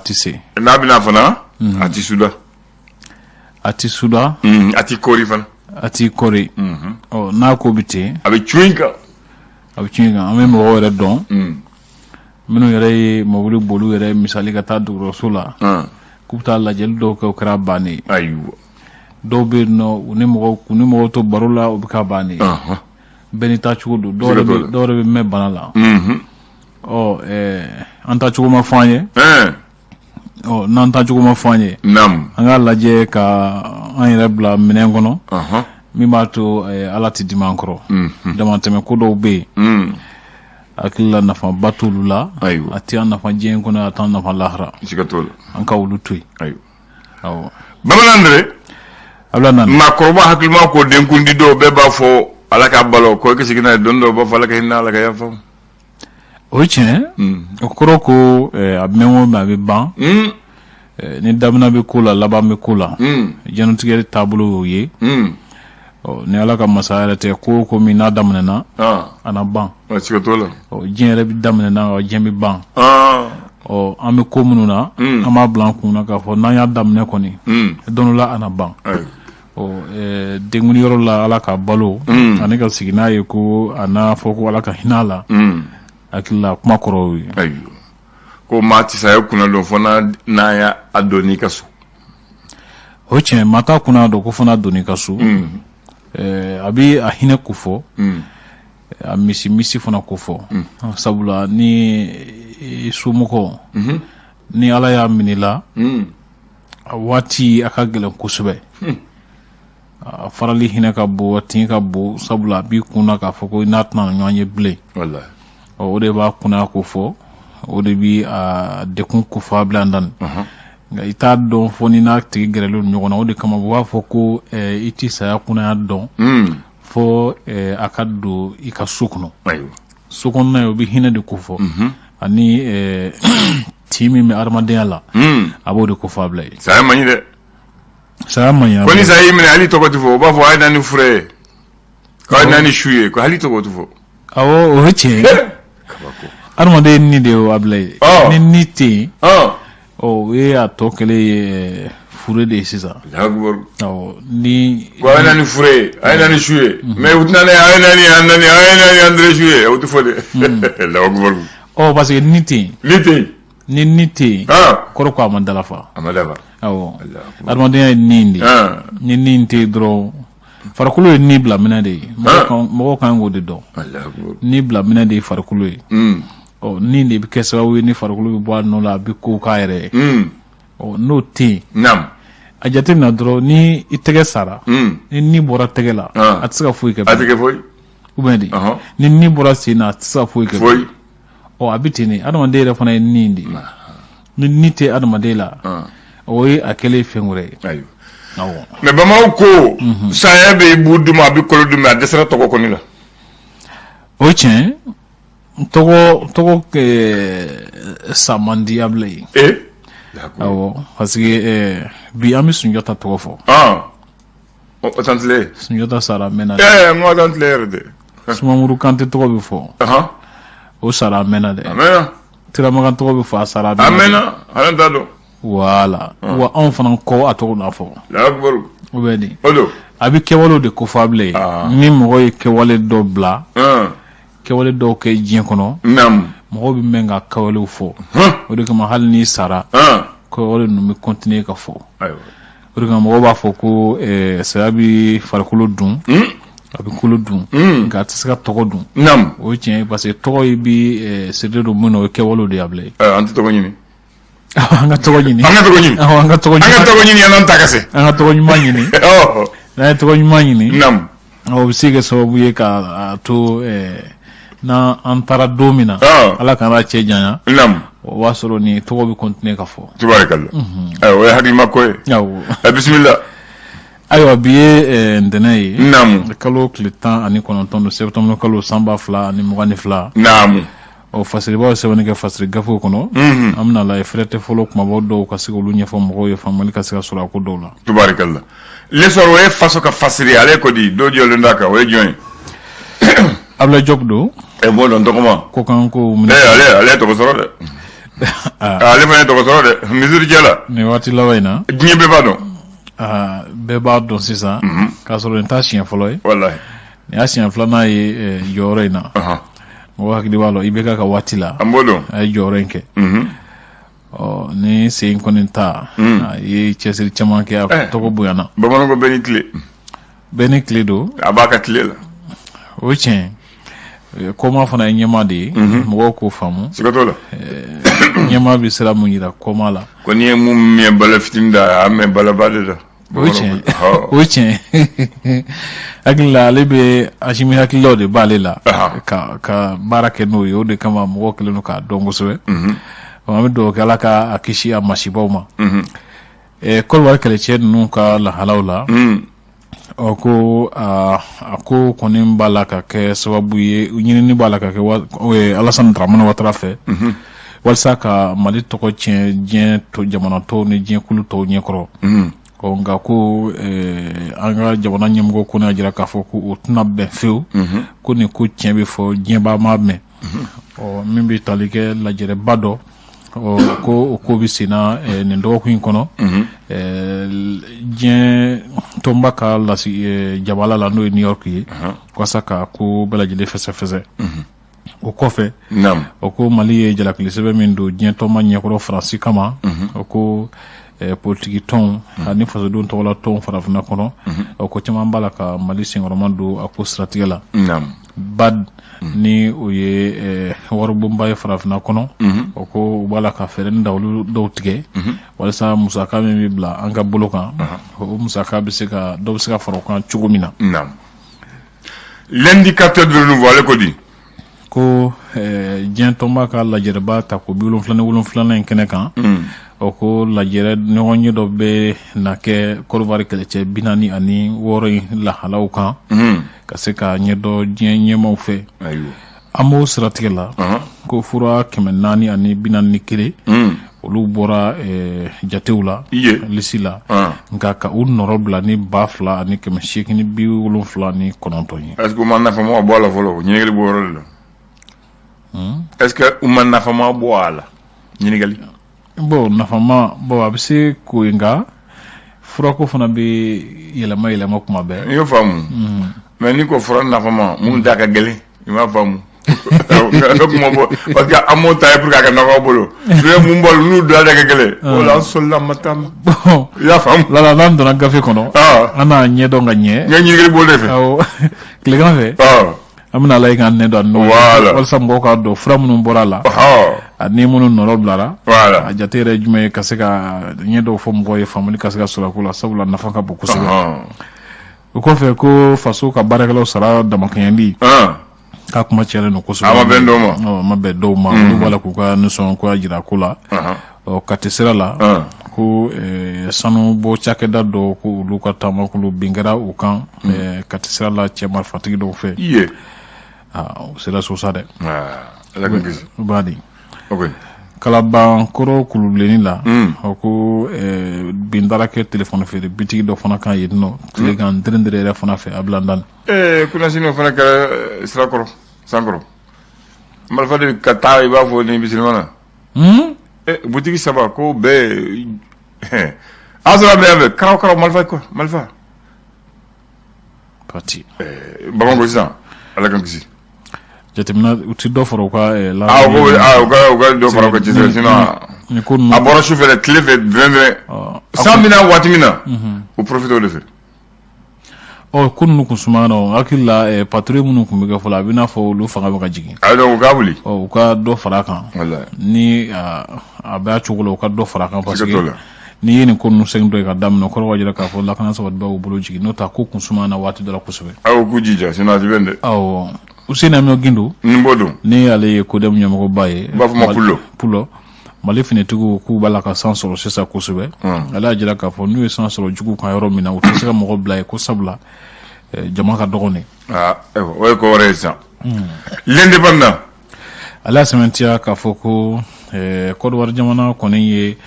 tɛ se. N'a bɛna fana, a tɛ suda. A tɛ suda. A tɛ kɔri fana. A tɛ kɔri. Ɔ, n'a ko bɛ ten. A bɛ cun i kan. A bɛ cun i kan. An bɛ mɔgɔw yɛrɛ dɔn minnu yɛrɛ ye mobili boli yɛrɛ misali ka taa dɔgɔtɔrɔso la k'u bɛ taa lajɛli dɔw kɛ, o kɛra bannen ye. Dɔw bɛ yen nɔ, u ni mɔgɔw to baro la, o bɛ ka bannen ye. Bɛɛ n'i taa cogo don. Dɔw yɛrɛ bɛ mɛn bana la. Ɔ, an taa cogo ma fɔ an ye. Ɔ, n'an taa cogo ma fɔ an ye, an k'a lajɛ ka an yɛrɛ bila minɛn kɔnɔ min b'a to Ala tɛ dimi an kɔrɔ. Damatɛmɛ ko dɔw bɛ yen, hakili la nafaba t'olu la. A tɛ an nafa diɲɛ kɔnɔ, a t'an nafa lahara. Siga t'o la. An ka olu to yen. Awɔ. Bamanan dɛ. Abula nana. Maakɔrɔba hakilima ko denkundi dɔw bɛɛ b'a fɔ Ala ka balo ko i ka segin n'a ye don dɔw b'a fɔ Ala ka hinɛ, Ala ka yafa. O ye tiɲɛ. O kɔrɔ ko a bɛ mɛn o mɛn, a bɛ ban. Ni daminɛ bɛ ko la, laban bɛ ko la. Diɲɛlatigɛ taabolo y'o ye. Ɔ, ni Ala ka masaya yɛrɛ tɛ, ko o ko min n'a daminɛna, a na ban. Siga t'o la. Ɔ, diɲɛ yɛrɛ bɛ daminɛna, diɲɛ bɛ ban. Ɔ, an bɛ ko minnu na, an b'a bila an kun na k'a fɔ n'an y'a daminɛ kɔni, don dɔ la a na ban. Ɔ, denkundi yɔrɔ la, Ala ka balo ani ka sigi n'a ye ko a n'a fɔ ko Ala ka hinɛ a la, hakili la kuma kɔrɔ y'o ye. Ayiwa, ko maa tɛ saya kunna dɔn fo n'a y'a dɔn n'i ka so. O ye tiɲɛ, maa t'a kunna dɔn ko fo n'a donn'i ka so. A bɛ a hinɛ ko fɔ, a misi misi fana ko fɔ, sabula ni i somɔgɔ ni Ala y'a minɛ i la, a waati a ka gɛlɛn kosɛbɛ. A farali hinɛ ka bon, a tin ka bon, sabula a b'i kun na k'a fɔ ko i n'a tɛna ɲɔgɔn ye bilen. O de b'a kunna ko fɔ, o de bɛ a dekun ko fɔ a bila dan. Nka i t'a dɔn fo ni n'a tigi gɛrɛlen ɲɔgɔn na. O de kama u b'a fɔ ko i tɛ saya kunnaya dɔn fo a ka don i ka so kɔnɔ. So kɔnɔna ye, o bɛ hinɛ de ko fɔ ani tin min bɛ adamadenya la, a b'o de ko fɔ a bila ye. Saya man ɲi dɛ. Saya man ɲi. Ko ni saya y'i minɛ, hali tɔgɔ tɛ fɔ. U b'a fɔ a ye na ni fura ye, k'a ye na ni su ye, ko hali tɔgɔ tɛ fɔ. Awɔ, o ye tiɲɛ ye. Adamaden ye ni de ye, o a bila ye. Ni ni tɛ yen, o ye a tɔ kɛlen ye fure de ye sisan. Awɔ, ni. Ko a ye na ni fura ye, a ye na ni su ye, mais u tɛna ne a ye na ni an na ni a ye na ni André su ye, o tɛ fɔ dɛ. Alahu akibaru. Ɔ, parce que ni tɛ yen. Ni tɛ yen. Ni ni tɛ yen, kɔrɔ ko a ma dafa. A ma dafa. Awɔ, adamadenya ye ni de ye. Ni ni tɛ yen dɔrɔn, farikolo ye ni bila minɛ de ye. Mɔgɔw kan k'o de dɔn. Ni bila minɛ de ye farikolo ye. Ɔ, ni de bɛ kɛ sababu ye ni farikolo bɛ bɔ a nɔ la, a bɛ ko k'a yɛrɛ ye. Ɔ, n'o tɛ yen, a jateminɛ dɔrɔn, ni i tɛgɛ sara, ni ni bɔra tɛgɛ la, a tɛ se ka foyi kɛ. A tɛ kɛ foyi. Ou bien de, ni ni bɔra sen na, a tɛ se ka foyi kɛ. Foyi. Ɔ, a bɛ ten de. Adamaden yɛrɛ fana ye ni de ye. Ni ni tɛ adamaden la, o ye a kɛlen fɛn wɛrɛ ye. Awɔ. Mais bamananw ko saya bɛ i bu dun, a bɛ kolo dun, mais a dɛsɛra tɔgɔ kɔni la. O ye tiɲɛ. Tɔgɔ sa man di, a bila ye. Awɔ, parce que bi an bɛ Sunjata tɔgɔ fɔ. O t'an tile. Sunjata sara a mɛnna. N ko t'an tile yɛrɛ de. Sumanguru Kante tɔgɔ bɛ fɔ. O sara a mɛnna dɛ. A mɛnna. Tiramakan tɔgɔ bɛ fɔ, a sara. A mɛnna, hali t'a dɔn. Voilà, wa anw fana kɔ a tɔgɔ n'a fɔ. Alahu O bɛ di. O don. A bɛ kɛwalew de ko fɔ a bilen. Ni mɔgɔ ye kɛwale dɔ bila, kɛwale dɔw kɛ diɲɛ kɔnɔ, mɔgɔw bɛ mɛn ka kɛwalew fɔ. O de kama hali n'i sara, kɛwale ninnu bɛ continuer ka fɔ. O de kama mɔgɔw b'a fɔ ko saya bɛ farikolo dun, a bɛ kolo dun, nka a tɛ se ka tɔgɔ dun. O ye tiɲɛ ye, parce que tɔgɔ ye bi sirilen don min na, o ye kɛwalew de ye a bilen. An tɛ tɔgɔ ɲini. An ka tɔgɔ ɲini. An ka tɔgɔ ɲini. An ka tɔgɔ ɲini. An ka tɔgɔ ɲini yan'an ta ka se. An ka tɔgɔ ɲuman ɲini. N'an ye tɔgɔ ɲuman ɲini, o bɛ se kɛ sababu ye ka to n'an an taara don min na, Ala k'an n'a cɛ janya, o b'a sɔrɔ ni tɔgɔ bɛ continuer ka fɔ. Tubaarikala. Ayiwa, o ye hakilima ko ye. Awɔ. Bisimila. Ayiwa, bi ye ntɛnɛn ye. Kalo tile 19 don, septembre kalo, san 2022. Ɔ, fasiribaw ye sɛbɛnni kɛ fasiri gafew kɔnɔ. An bɛna lajɛ fɛrɛ tɛ fɔlɔ kumabaw dɔw ka se k'olu ɲɛfɔ mɔgɔw ye, faamuyali ka se ka sɔrɔ a ko dɔw la. Tubaarikala. L'essor, o ye faso ka fasiri, ale ko di dɔ jɔlen d'a kan, o ye jɔn ye? Abdoulaye Diop don. Ɛ, b'o dɔn tɔgɔma. Ko kan ko. Ale ye tɔgɔ sɔrɔ dɛ. Ale fana ye dɔgɔtɔrɔ dɛ, misiri jɛ la. Nin waati laban in na. Diɲɛ bɛɛ b'a dɔn. Bɛɛ b'a dɔn sisan. K'a sɔrɔ nin t'a siɲɛ fɔlɔ ye. Walahi. Nin y'a siɲɛ filanan ye jɔyɔrɔ in na. Mɔgɔ hakili b'a la IBK ka waati la. An b'o dɔn. A ye jɔyɔrɔ in kɛ. Ɔ ni sen kɔni ta, a ye cɛsiri caman kɛ, a tɔgɔ bonyana. Bamananw ko bɛɛ ni tile. Bɛɛ ni tile don. A b'a ka tile la. O ye tiɲɛ ye. Kɔma fana ye ɲɛmaa de ye. Mɔgɔw k'o faamu. Siga t'o la. Ɲɛmaa bɛ sira mun yira kɔma la. Ko n'i ye mun mɛn bala fitinin da, a mɛn balaba de da. O ye tiɲɛ, o ye tiɲɛ. Hakili la, ale bɛ Asimi hakililaw de b'ale la ka baara kɛ n'o ye. O de kama mɔgɔw kɛlen don k'a dɔn kosɛbɛ. An bɛ dugawu kɛ, Ala ka a kisi a masibaw ma. Kɔdiwari kɛlɛcɛ ninnu ka lahalaw la, ɔ ko a ko kɔni b'a la ka kɛ sababu ye, ɲinini b'a la ka kɛ Alassane Dramane Ouattara fɛ, walasa ka Mali tɔgɔ tiɲɛ diɲɛ jamana tɔw ni diɲɛ kulu tɔw ɲɛkɔrɔ. Ɔ nka ko an ka jamana ɲɛmɔgɔ ko n'a jira k'a fɔ ko o tɛna bɛn fewu, ko nin ko tiɲɛ bɛ fɔ, diɲɛba m'a mɛn. Ɔ min bɛ tali kɛ lajɛrɛba dɔ, ɔ ko o ko bɛ senna nin dɔgɔkun in kɔnɔ diɲɛ tɔnba ka lasi jabala la, n'o ye New York ye, walasa ka ko bɛɛ lajɛlen fɛsɛfɛsɛ. O kɔfɛ, o ko Mali ye jalakili sɛbɛn min don diɲɛ tɔnba ɲɛkɔrɔ Faransi kama, o ko politiki tɔnw ani fasodenw tɔgɔla tɔnw farafinna kɔnɔ, o ko caman b'a la ka Mali senkɔrɔma don a ko siratigɛ la. BAD, ni o ye waribonba ye farafinna kɔnɔ, o ko u b'a la ka fɛɛrɛ ni dawulu dɔw tigɛ walasa musaka min bɛ bila an ka bolo kan, o musaka bɛ se ka dɔ bɛ se ka fara o kan cogo min na. L'indicateur de renouveau, ale ko di? Ko diɲɛ tɔnba ka lajɛrɛba ta ko 77nan in kɛnɛ kan, o ko lajɛrɛ ɲɔgɔn ye dɔ bɛ na kɛ Kɔdiwari kɛlɛcɛ 46 in lahalaw kan, ka se ka ɲɛdɔn diɲɛ ɲɛmaw fɛ. An b'o siratigɛ la, ko fura 441 olu bɔra jatew la, lisi la, nka ka u nɔrɔ bila ni 2879 ye. Est ce que u ma nafama bɔ a la fɔlɔ? Ɲininkali b'o yɔrɔ de la. Est ce que u ma nafama bɔ a la? Ɲininkali. Bon, nafama, bon, a bɛ se k'o ye, nka furako fana bɛ yɛlɛma yɛlɛma kuma bɛɛ. N y'o faamu, mais n'i ko fura nafama mun da ka gɛlɛn, i m'a faamu kuma bɔ, parce que an m'o ta ye pour que a ka nɔgɔ aw bolo. N'u ye mun bɔ, n'u da ka gɛlɛn o la, an solila ma taa ma. I y'a faamu? Lala, n'an donna gafe kɔnɔ, an n'a ɲɛdɔn ka ɲɛ. N ka ɲininkali b'o de fɛ. Awɔ, tilegan fɛ an bɛna lajɛ k'an nɛ don a nɔ, walasa mɔgɔw k'a dɔn fura minnu bɔra a la ani minnu nɔrɔ bilara, a jate yɛrɛ ye jumɛn ye, ka se ka ɲɛ dɔw fɔ mɔgɔw ye, faamuli ka se ka sɔrɔ a ko la, sabula nafa ka bon kosɛbɛ. O kɔfɛ, ko faso ka baarakɛlaw sara damakɛɲɛli k'a kuma cayalen don kosɛbɛ. A ma bɛn dɔw ma. A ma bɛn dɔw ma, olu b'a la k'u ka nisɔngoya jira ko la. Ɔ Kati sira la, ko sanu bɔ cakɛda dɔw, ko olu ka taamakulu bin kɛra u kan Kati sira la cɛ marifatigi dɔw fɛ. U sera so sa dɛ. U b'a di Kalabankɔrɔ kulubilenni la, o ko bin taara kɛ telefɔni feere bitigi dɔ fana kan yen nɔ tilegan dɛrɛndɛrɛ yɛrɛ fana fɛ a bila. Kunasini fana kɛra sirakɔrɔ sankɔrɔ, marifa de ka taa, i b'a fɔ ni bisimila na butigi saba ko bɛɛ a sɔrɔ bɛ yan fɛ, karaw karaw, marifa kɔ marifa. Pati. Bamakɔ sisan, Ala k'an kisi. Jateminɛ, u ti dɔ fara u ka u ka dɔ fara u ka cɛsiri, sinon nin ko a bɔra su fɛ dɛ, tile fɛ dɛrɛn, san bɛna waati min na, u profite o de fɛ. Ɔ ko ninnu kun sumayara, o hakili la patrouille minnu tun bɛ kɛ fɔlɔ, a bɛ n'a fɔ olu fanga bɛ ka jigin. A donc u k'a wuli. Ɔ u ka dɔ fara a kan. Ni a b'a cogo la, u ka dɔ fara a kan, parce que n'i ye nin ko ninnu segin dɔ ye ka daminɛ, o kɔrɔ b'a jira k'a fɔ lakana sabatibagaw bolo jigin, n'o tɛ a ko kun sumayana waati dɔ la kosɛbɛ. Awɔ, k'u jija, sinon a ti bɛn dɛ. Awɔ, Useni Amiɔn Gindo. Nin b'o dɔn. Ni ale ye CODEM ɲɛmɔgɔba ye. U b'a fɔ ma Pulo. Pulo. Mali finitigiw k'u b'a la ka san sɔrɔ sisan kosɛbɛ. Ale y'a jira k'a fɔ n'u ye san sɔrɔ juguw kan yɔrɔ min na, u tɛ se ka mɔgɔ bila yen, ko sabula jama ka dɔgɔn de. Aa, o ye ko wɛrɛ ye sisan. L'indépendant. Ale y'a sɛmɛntiya k'a fɔ ko Kɔdiwari jamana kɔni ye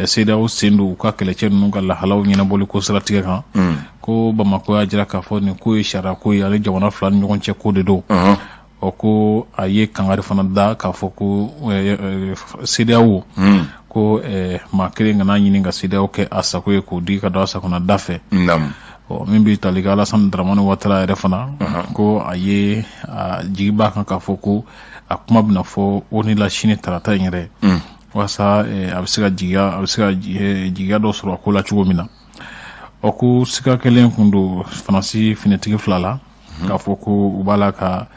CEDEAO sen don u ka kɛlɛcɛ ninnu ka lahalaw ɲɛnabɔli ko siratigɛ kan. Ko Bamakɔ y'a jira k'a fɔ nin ko ye sariya ko ye, ale jamana fila ni ɲɔgɔn cɛ ko de don. Ɔ ko a ye kangari fana da k'a fɔ ko CEDEAO ko maa kelen kana ɲini ka CEDEAO kɛ a sago ye k'o di ka don a sagona da fɛ. Ɔ min bɛ tali kɛ Alassane Dramane Ouattara yɛrɛ fana, ko a ye a jigi b'a kan k'a fɔ ko a kuma bɛna fɔ ONU la sini tarata in yɛrɛ, walasa a bɛ se ka jigiya a bɛ se ka jigiya dɔ sɔrɔ a ko la cogo min na. Ɔ ko siga kɛlen kun don Faransi finitigi fila la k'a fɔ ko u b'a la ka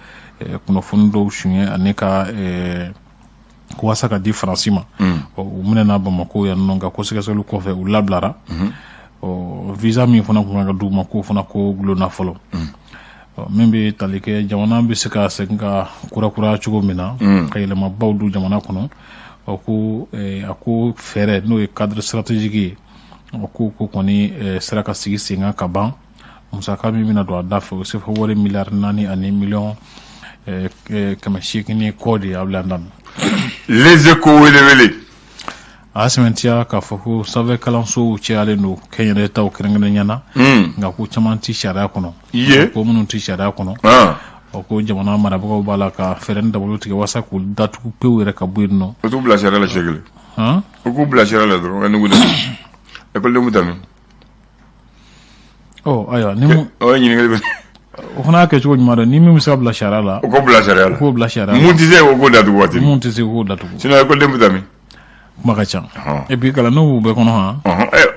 kunnafoni dɔw suɲɛ ani ka walasa ka di Faransi ma. Ɔ u minɛna Bamakɔ yan nɔ, nka ko sɛgɛsɛgɛli kɔfɛ u labilara. Ɔ visa min fana kun kan ka d'u ma, k'o fana ko gulonna fɔlɔ. Ɔ min bɛ tali kɛ jamana bɛ se ka segin ka kurakuraya cogo min na, ka yɛlɛmabaw don jamana kɔnɔ, ɔ ko a ko fɛɛrɛ n'o ye cadre stratégique ye, ɔ ko kɔni sera ka sigi sen kan ka ban. Musaka min bɛna don a da fɛ, o CFA wari miliyari 4 ani miliyɔn 800 ni kɔ de ye a bila daminɛ. Les Échos wele wele. A y'a sɛmɛntiya k'a fɔ ko sanfɛ kalansow cayalen don kɛnyɛrɛye taw kɛrɛnkɛrɛnnenya na, nka ko caman tɛ sariya kɔnɔ. Ko minnu tɛ sariya kɔnɔ, ɔ ko jamana marabagaw b'a la ka fɛɛrɛ ni dabaliw tigɛ walasa k'u datugu pewu yɛrɛ ka bɔ yen nɔ. O t'u bila sariya la siɲɛ kelen. U k'u bila sariya la dɔrɔn, ka nugu ekɔlidenw bɛ taa min? Ɔ ayiwa, ni mun O ye ɲininkali bɛ. O fana y'a kɛcogo ɲuman dɛ. Ni min bɛ se ka bila sariya la, O k'o bila sariya la. O k'o bila sariya la. Mun tɛ se, o k'o datugu waati. Mun tɛ se, k'o datugu. Sinon ekɔliden bɛ taa min? Kuma ka ca. Et puis kalandenw b'u bɛɛ kɔnɔ han.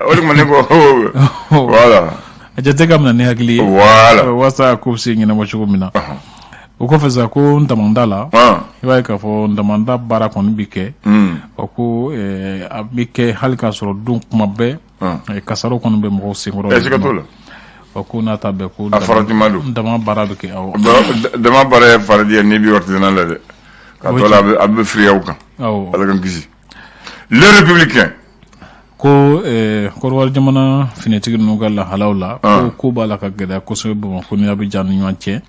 O de kama ne ko voilà. A jate ka minɛ ni hakili ye. Walasa ko bɛ se ɲɛnabɔ cogo min na. O kɔfɛ sa, ko ntamanda la, i b'a ye k'a fɔ ntamanda baara kɔni bɛ kɛ. Ɔ ko a bɛ kɛ hali k'a sɔrɔ don kuma bɛɛ kasaraw kɔni bɛ mɔgɔw senkɔrɔ. Siga t'o la. Ɔ ko n'a ta bɛɛ ko A faratima don. Dama baara bɛ kɛ, awɔ. Dama baara ye faradi ye n'i bɛ artisanat la dɛ. Ka tɔ la a bɛ firiya o kan. Ala k'an kisi. Le Républicain. Ko Kɔdiwari jamana finitigi ninnu ka lahalaw la, ko b'a la ka gɛlɛya kosɛbɛ Bamakɔ ni Abidjan ni ɲɔgɔn cɛ.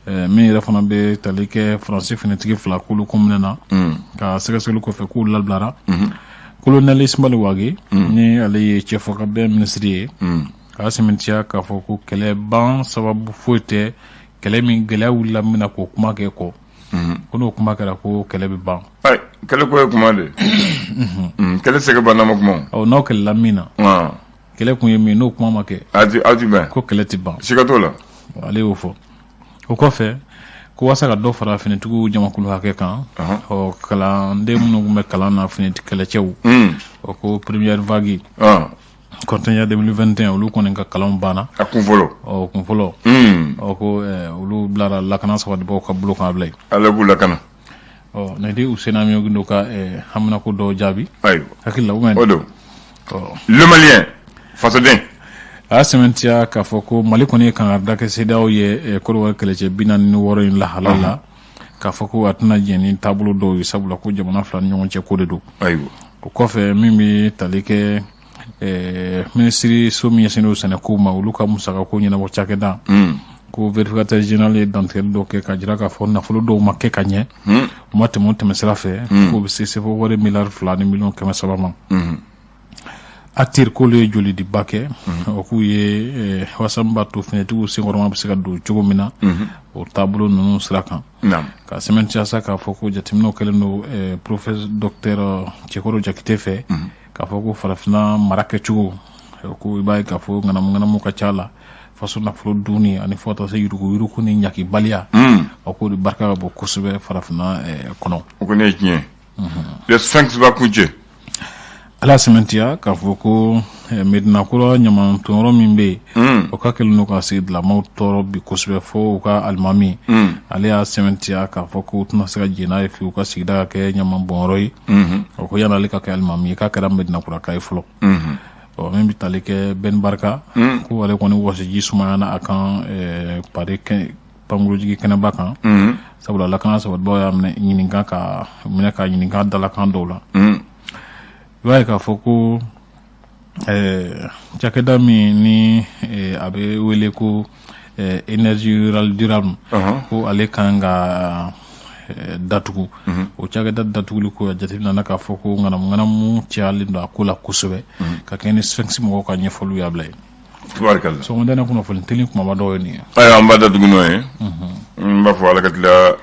Min yɛrɛ fana bɛ tali kɛ Faransi finitigi fila, k'olu kun minɛna ka sɛgɛsɛgɛli kɔfɛ k'u labilara. Colonel Ismaël Wagué, ni ale ye cɛfɔkabɛn minisiri ye, k'a sɛmɛntiya k'a fɔ ko kɛlɛ ban sababu foyi tɛ kɛlɛ min gɛlɛya wulila min na k'o kuma kɛ kɔ, ko n'o kuma kɛra ko kɛlɛ bɛ ban. Ayi, kɛlɛ ko ye kuma de ye. Kɛlɛ tɛ se ka ban n'a ma kuma. Ɔ n'aw kɛlɛla min na, kɛlɛ kun ye min n'o kuma ma kɛ, aw ti bɛn. Ko kɛlɛ tɛ ban. Siga t'o la. Ale y'o fɔ. O kɔfɛ, ko walasa ka dɔ fara finitigiw jamakulu hakɛ kan, ɔ kalanden minnu tun bɛ kalan na fini kɛlɛcɛw, ɔ ko première vague contingent 2021, olu kɔni ka kalanw banna. A kun fɔlɔ. Ɔ kun fɔlɔ. Ɔ ko olu bilara lakana sabatibaw ka bolo kan a bila yen. Ala k'u lakana. Ɔ nin de Useni Amion Guindo ka haminako dɔw jaabi. Ayiwa. Hakili la ou O don. Le Malien, fasoden. A y'a sɛmɛntiya k'a fɔ ko Mali kɔni ye kangarida kɛ CEDEAO ye Kɔdiwari kɛlɛcɛ 46 in lahala la, k'a fɔ ko a tɛna jɛn ni taabolo dɔw ye, sabula ko jamana fila ni ɲɔgɔn cɛ ko de don. O kɔfɛ, min bɛ tali kɛ minisiri so min ɲɛsinnen don sɛnɛkow ma, olu ka musakako ɲɛnabɔ cakɛda, ko vérificateur général ye dantigɛli dɔ kɛ ka jira k'a fɔ nafolo dɔw ma kɛ ka ɲɛ, u ma tɛmɛ o tɛmɛsira fɛ, k'o bɛ se CFA wari miliyari 2 ni miliyɔn 300 ma. ATIR k'olu ye jolidiba kɛ, o k'u ye walasa min b'a to finitigiw senkɔrɔma bɛ se ka don cogo min na o taabolo ninnu sira kan. Ka sɛmɛntiya sa k'a fɔ ko jateminɛw kɛlen don professeur docteur Cɛkɔrɔ Jakite fɛ, k'a fɔ ko farafinna mara kɛcogo, ko i b'a ye k'a fɔ ŋanamu ŋanamu ka ca la, faso nafolo dunni ani fo ka taa se yurugu yurugu ni ɲakibaliya, o k'o de barika ka bon kosɛbɛ farafinna kɔnɔ. O kɔni ye tiɲɛ ye. Le Sphinx b'a kun cɛ. Ala sɛmɛntiya k'a fɔ ko Medina kura ɲamantɔnyɔrɔ min bɛ yen, o ka kɛlen don ka sigidalamaw tɔɔrɔ bi kosɛbɛ, fo u ka alimami ale y'a sɛmɛntiya k'a fɔ ko u tɛna se ka jɛn n'a ye fiyewu u ka sigida ka kɛ ɲamanbɔnyɔrɔ ye. O ko yan'ale ka kɛ alimami ye, k'a kɛra Medina kura ka ye fɔlɔ. Ɔ min bɛ tali kɛ Ben Barka, ko ale kɔni wɔsiji sumayana a kan Paris pankurujigi kɛnɛba kan, sabula lakana sabatibaw y'a minɛ ɲininka ka minɛ ka ɲininka dalakan dɔw la. I b'a ye k'a fɔ ko cakɛda min ni a bɛ wele ko énergie rurale durable, ko ale kan ka datugu, o cakɛda datuguli ko a jateminɛ k'a fɔ ko ŋanamu ŋanamu cayalen don a ko la kosɛbɛ, ka kɛ ni Sphinx mɔgɔw ka ɲɛfɔliw y'a bila yen. Tubarikala. Sɔgɔmada in na kunnafoni teli kumaba dɔw ye nin ye. Ayiwa, an b'a datugu n'o ye. N b'a fɔ Ala ka tila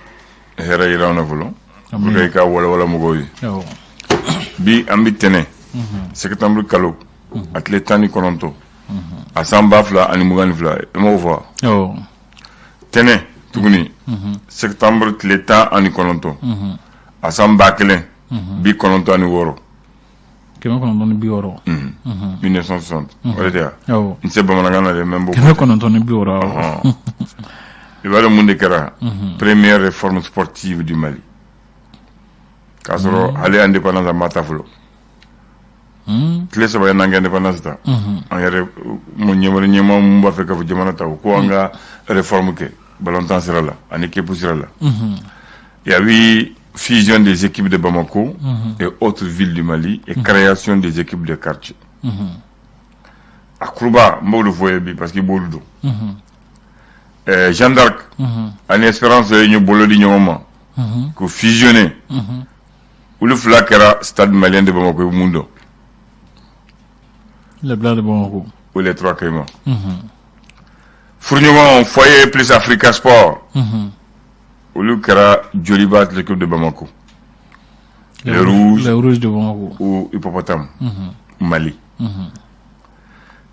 hɛrɛ yira an na fɔlɔ. Pour que i ka walawala mɔgɔw ye. Bi an bɛ tɛnɛ. Septembre kalo. A tile 19. A san 2022, i m'o fɔ wa? Awɔ. Tɛnɛ tuguni. Septembre tile 19. A san 1966. 960. 1960. O de tɛ wa? Awɔ. N tɛ bamanankan na dɛ, mais n b'o 960, awɔ. I b'a dɔn mun de kɛra? Première réforme sportive du Mali. K'a sɔrɔ hali indépendance a ma ta fɔlɔ. Tile 3 yanni an ka indépendance ta. An yɛrɛ mun ɲɛmɔgɔ ɲɛmaa mun b'a fɛ ka fɔ jamana ta, o ko an ka réforme kɛ ballontan sira la ani képu sira la. Il y a eu fusion des équipes de Bamako et autres villes du Mali et création des équipes de quartier. A kuruba, n b'o de fɔ ye bi parce que i b'olu dɔn. Jeanne d'Arc ani Espérance ye ɲɔ bolo di ɲɔgɔn ma k'u fusionner. Olu fila kɛra Stade Malien de Bamako, i bɛ mun dɔn? Les Blancs de Bamako. Ou les Trois Caïmans. Furuɲɔgɔn Foyer plus Africa Sport. Olu kɛra Joliba l'équipe de Bamako. Les Rouges. Les Rouges de Bamako. Ou Hippopotame. Mali.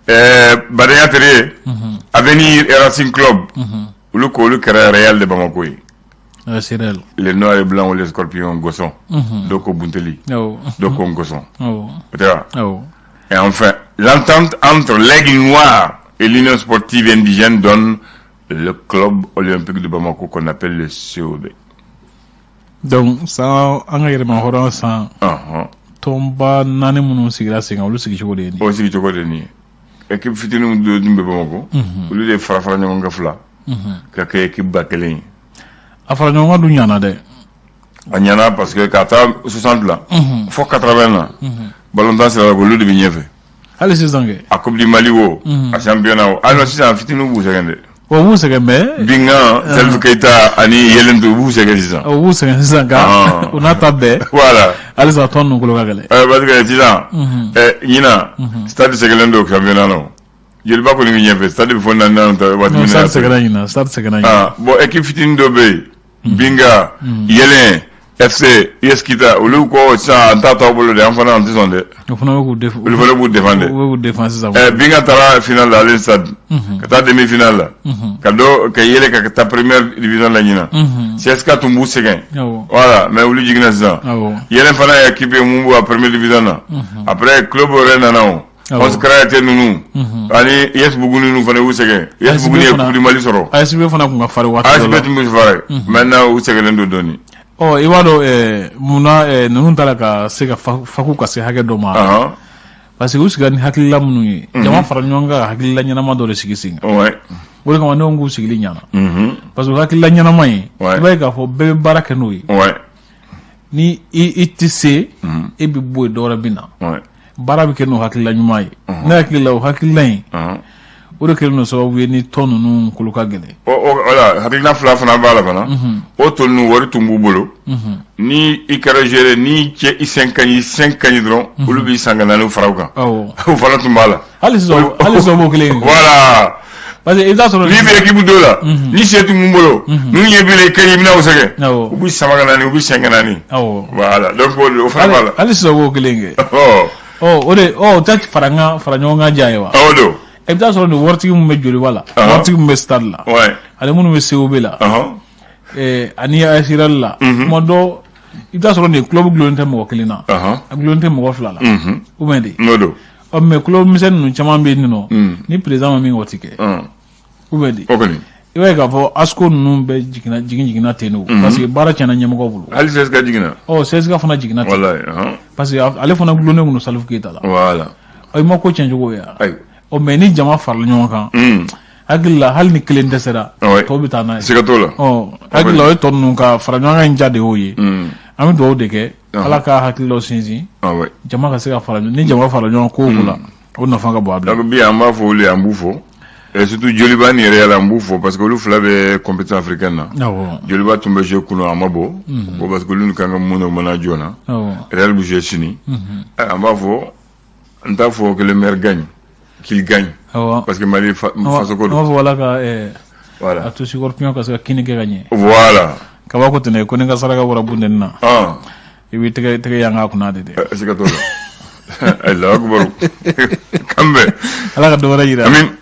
Badenya Tere, Avenir et Racing Club. Olu ko olu kɛra Real de Bamako ye. C'est Real. Les Noirs et Blancs ou les Scorpions Gosson. Dɔw ko Bunteli. Dɔw ko Gosson. O tɛ wa? Awɔ. Et enfin, l'entente entre l'Aigle Noir et l'Union sportive indigène donne le club olympique de Bamako qu'on appelle le COB. Donc san an ka yɛrɛma hɔrɔn san tɔnba naani minnu sigira sen kan, olu sigi cogo de ye nin ye. O sigi cogo de ye nin ye. Équipe fitininw dɔ tun bɛ Bamako. Olu de fara fara ɲɔgɔn kan fila. Ka kɛ équipe ba kelen ye. A fara ɲɔgɔn kan dun ɲana dɛ. A ɲana parce que ka taa 60 la. Fo 80 na. Ballontan sira la, olu de bɛ ɲɛfɛ. Hali sisan kɛ. A Coupe du Mali wo. A championnat wo. Hali sisan fitininw b'u sɛgɛn dɛ. O b'u sɛgɛn mais. Bingan, Salif Keita ani Yelentu, u b'u sɛgɛn sisan. O b'u sɛgɛn sisan nka o n'a ta bɛɛ. Voilà. Halisa tɔn ninnu kolo ka gɛlɛn. Parce que sisan. Ɲinan. Stade sɛgɛnnen don championnat na o. Joliba kɔni bɛ ɲɛfɛ, stade bɛ fɔ naani ta waati min na. Stade sɛgɛnna ɲinan, stade sɛgɛnna ɲinan. Bon, équipe fitinin dɔ bɛ yen. Binga, Yelen, FC, US Kita, olu ko sisan an t'a t'aw bolo dɛ, an fana an tɛ sɔn dɛ. O fana bɛ k'u défend. Olu fana b'u défend dɛ. U bɛ k'u défend sisan. Binga taara finale la ale stade. Ka taa demi finale la. Ka dɔ ka yɛlɛ ka taa première division la ɲinan. CSK tun b'u sɛgɛn. Voilà, mais olu jiginna sisan. Yelen fana ye équipe ye mun b'u ka première division na. Après club wɛrɛ nana o. Onze Créateurs ninnu ani US Buguni ninnu fana y'u sɛgɛn. US Buguni ye Coupe du Mali sɔrɔ. ASB fana tun ka farin waati dɔ la. ASB tun bɛ farin. Maintenant u sɛgɛnnen don dɔɔnin. Ɔ, i b'a dɔn munna ninnu taara ka se ka faku ka se hakɛ dɔ ma? Parce que u sigira ni hakilila minnu ye, jama fara ɲɔgɔn kan ka hakilila ɲɛnama dɔ de sigi sen kan. O de kama ne ko k'u sigili ɲɛna. Parce que hakilila ɲɛnama in, i b'a ye k'a fɔ bɛɛ bɛ baara kɛ n'o ye. Ni i tɛ se, e bɛ bɔ yen, dɔ wɛrɛ bɛ na. Baara bɛ kɛ n'o hakilila ɲuman ye. Ne hakili la, o hakilila in, o de kɛlen don sababu ye ni tɔn ninnu kolo ka gɛlɛn. Voilà, hakilina fila fana b'a la fana. O tɔ ninnu, wari tun b'u bolo. Ni i kɛra joueur, ni cɛ i sen ka ɲi, i sen ka ɲi dɔrɔn, olu b'i san ka na n'u fara u kan. O fana tun b'a la. Hali sisan, hali sisan o b'o kelen ye. Voilà. Parce que i bɛ taa sɔrɔ. N'i bɛ équipe dɔ la, ni se tun b'u bolo, n'u ɲɛ b'i la i ka ɲi, i bɛna u sɛgɛn. U b'i sama ka na ni, u b'i sen ka na ni. Voilà, donc o fana b'a la. Hali sisan o b'o kelen kɛ. Ɔ, o de ɔ o tɛ fara ɲɔgɔn fara ɲɔgɔn kan diya ye wa? Awɔ don. I bɛ taa sɔrɔ nin waritigi min bɛ Joliba la, waritigi min bɛ Stade la, ani minnu bɛ COB la, ani AS Real la, tuma dɔ i bɛ taa sɔrɔ nin club gulonnen tɛ mɔgɔ kelen na, a gulonnen tɛ mɔgɔ fila la, ou bien de. N'o don. Ɔ, mais club misɛnnin ninnu caman bɛ yen nɔ, ni président ma min kɛ, o ti kɛ. Ou bien de. O kɔni. I b'a ye k'a fɔ ASCO ninnu bɛɛ jiginna jigin jiginna ten de, parce que baara tiɲɛna ɲɛmɔgɔ bolo. Hali CSK jiginna. Ɔ, CSK fana jiginna ten. Walayi. Parce que ale fana gulonnen kun don Salif Keita la. Voilà. I ma ko tiɲɛ cogo ye wa? Ayi. Ɔ, mais ni jama farala ɲɔgɔn kan, hakili la, hali ni kelen dɛsɛra, tɔw bɛ taa n'a ye. Siga t'o la. Ɔ, hakili la, o ye tɔ ninnu ka fara ɲɔgɔn kan in ja de y'o ye. An bɛ dugawu de kɛ Ala ka hakililaw sinsin, jama ka se ka fara, ni jama fara ɲɔgɔn ko o ko la, o nafa ka bon a bila. Donc bi an b'a fɔ olu ye, an b'u fo. Et surtout Joliba ni Real, an b'u fo parce que olu fila bɛ compétition africaine na. Joliba tun bɛ jouer kunun, a ma bɔ. Ko parce que olu kan ka mun na, u mana joona. Real bɛ jouer sini. An b'a fɔ, n t'a fɔ que le meilleur gagne. qu'il gagne. Awɔ. Parce que Mali faso ko An don. b'a fɔ ala ka Voilà. a to scorpion ka se ka kini kɛ ka ɲɛ. Voilà. Kabako tɛnɛ ko ni ka saraka bɔra bunteni na. Ah. I b'i tɛgɛ yanga kunna de dɛ. Siga t'o la. Allahu akbar. Kan bɛn. Ala ka dɔ wɛrɛ yira. Amin.